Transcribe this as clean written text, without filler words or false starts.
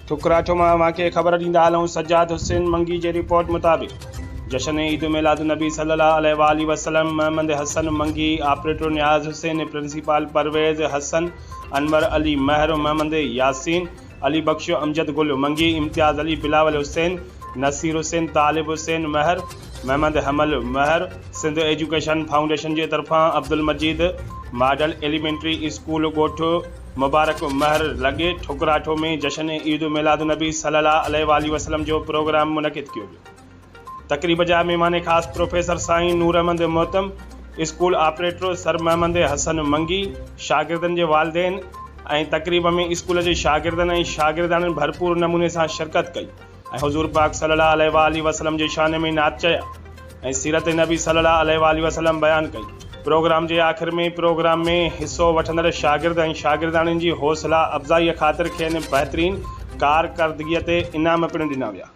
ٺڪراٺو مان اوهان کي خبر ڏيندا هلون سجاد حسين منگي جي رپورٽ مطابق جشن عيد ميلاد النبي صلي الله عليه واٰله وسلم محمد حسن منگي، آپريٽر نياز حسين، پرنسپال پرويز حسن، انور علي مهر، محمد ياسين، علي بخش، امجد گل منگي، امتياز علي، بلاول حسين، نصير حسين، طالب حسين مهر، محمد حمل مهر، سنڌ ايجوڪيشن فائونڊيشن جي طرفان عبدالمجيد ماڊل ايليمينٽري اسڪول ڳوٺ مبارڪ مهر لڳي ٺڪراٺو ۾ جشن عيد ميلاد النبي صلي الله عليه واٰله وسلم جو پروگرام منعقد ڪيو ويو. تقريب جا مهمان خاص پروفيسر سائين نور احمد مهتم، اسڪول آپريٽر سر محمد حسن منگي، شاگردن جي والدين ۽ تقريب ۾ اسڪول جي شاگردن ۽ شاگردياڻين ڀرپور نموني سان شرڪت ڪئي. ۽ حضور پاڪ صلي الله عليه واٰله وسلم جي شان ۾ نعت چيا ۽ سيرت نبي صلي الله عليه واٰله وسلم بيان ڪئي. پروگرام جي آخر ۾ پروگرام ۾ حصو وٺندڙ شاگرد ۽ شاگردياڻين جي حوصلا افزائي خاطر کين بهترين ڪارڪردگي تي انعام پڻ ڏنا ويا.